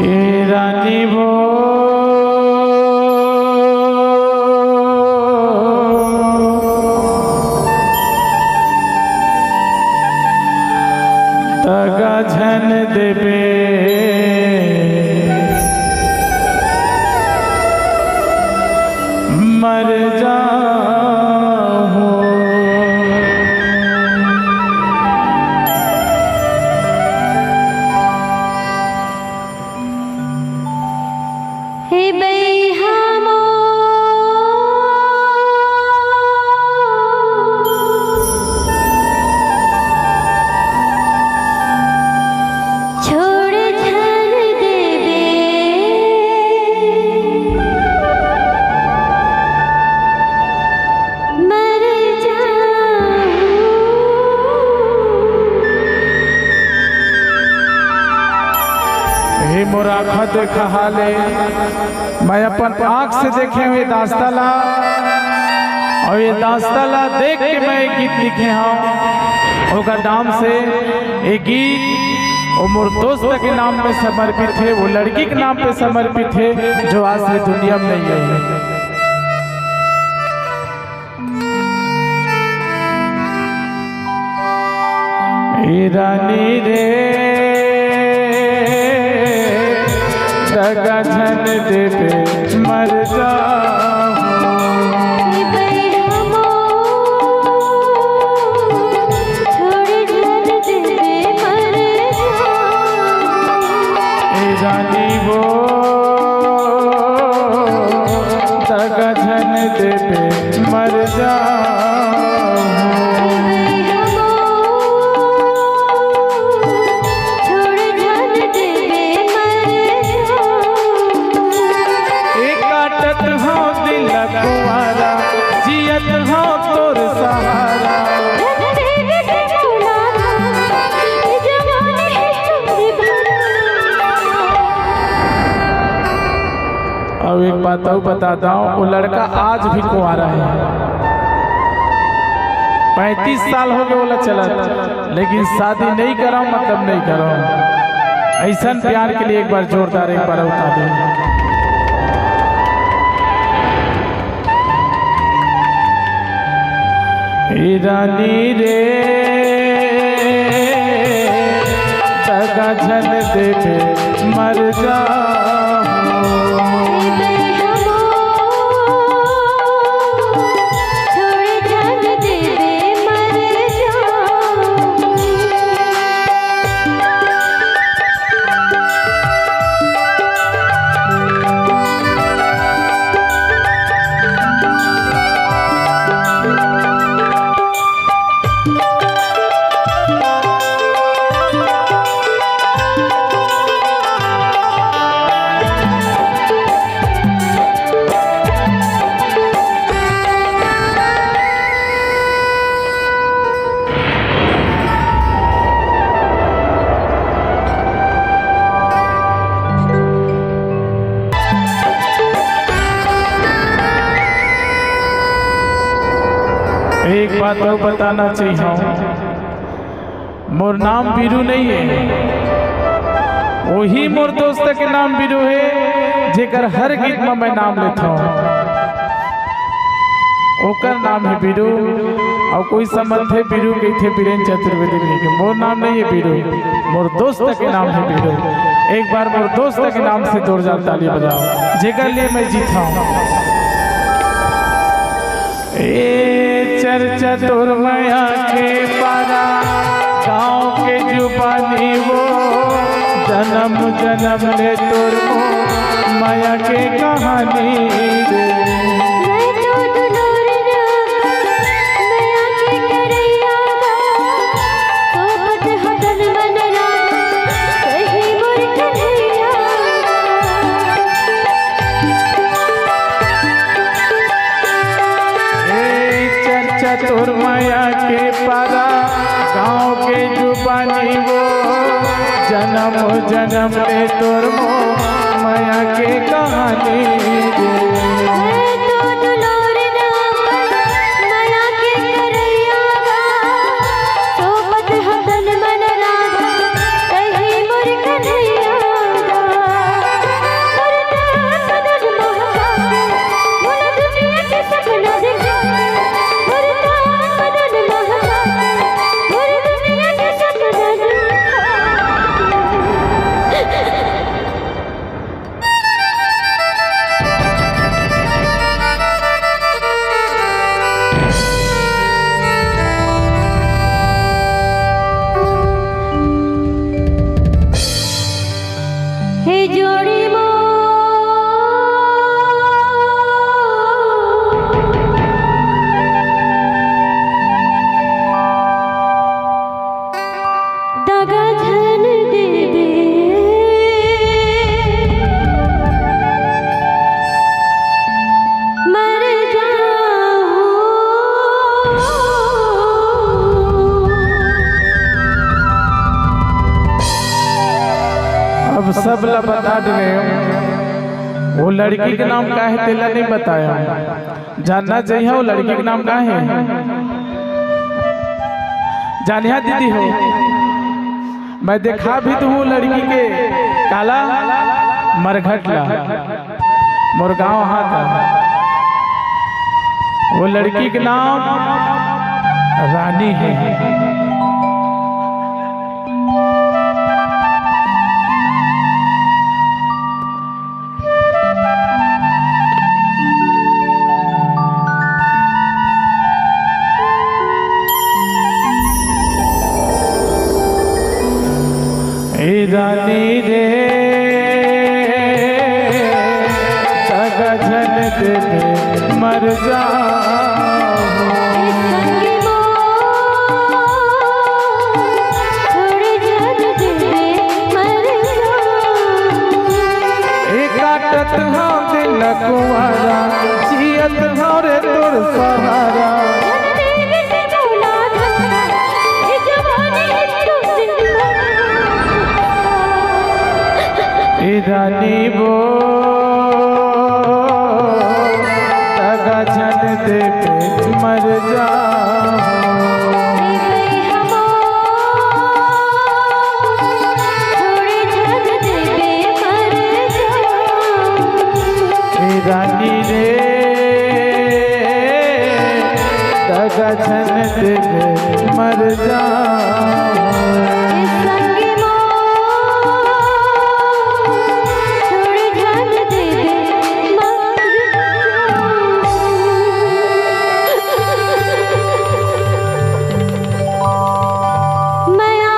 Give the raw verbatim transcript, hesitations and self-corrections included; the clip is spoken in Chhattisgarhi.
ए रानी वो दगा झन देबे, मर जाहूं। हे बइहा मोर, छोड़ झन देबे, मर जाहूं। हे मोर आँखा देखा हाल ए, मैं अपन आँख से देखे हंव ये दास्ता ला, अउ ये दास्ता ला देख के मैं ये गीत लिखे हंव। ओकर नाम से ये गीत वो मोर दोस्त के नाम पे समर्पित हे, वो लड़की के नाम पे समर्पित हे, जो आज ये दुनिया में नइ हे। ए रानी रे, दगा झन देबे, मर जाहूं। छोड़ झन देबे, मर जाहूं। ए रानी वो दगा झन देबे, मर जाहूं। छोड़ झन देबे, मर जाहूं। ए काटत हंव दिल कुंवारा, जियत हंव तोर सहारा। अउ एक बात अउ बता दंव, वो लड़का आज भी कुंवारा हे। पैंतीस साल हो गए ओला चलत, लेकिन शादी नइ करंव, मतलब नइ करंव। अइसन प्यार के लिए एक बार जोरदार, एक बार अउ ताली। ए रानी रे, दगा झन देबे, मर जाहूं। छोड़ झन देबे, मर जाहूं। एक बात अउ बताना चाहिए, मोर नाम बीरू नइ हे, वही मोर दोस्त के नाम बीरू हे, जेकर हर गीत में मैं नाम लेथंव। ओकर नाम हे बीरू, अउ कोई समझथे बीरू कहिथे बीरेन चतुर्वेदी कहिके। मोर नाम नइ हे बीरू, मोर दोस्त के नाम हे बीरू। एक बार मोर दोस्त के नाम से जोरदार ताली बजाओ, जेकर लिए मैं जीत हंव। ए चर्चा तोर मया के पारा, गांव के जुबानी वो, जनम जनम ले तोर मो मया के कहानी रे। मैं तो दुलार राम, मया के करैया गा, सोबत हदन मन राम, कही मोर कन्हैया। ए चर्चा तोर मया के पारा, गांव के जुबानी वो, जनम जनम ले तोर मो मया के कहानी रे। मैं तो दुलार राम, मया के करैया गा, सोबत हदन मन राम, कही मोर कन्हैया गा। गजन देवे मर जाऊं। अब सब ला बता देवे, वो लड़की के नाम का हे, तेला नहीं बताया। जानना चाहिए वो लड़की के नाम का हे। जानिहा दीदी हो, मैं देखा भी तो हूँ लड़की के काला मरघट ला, मोर गाँव हा का। वो लड़की के नाम रानी हे। ए रानी रे, दगा झन देबे मर जाहूं। ए काटत हंव दिन कुंवारा, जियत हंव रे तोर सहारा। ए रानी वो दगा झन देबे मर जाहूं। ए रानी रे, दगा झन देबे मर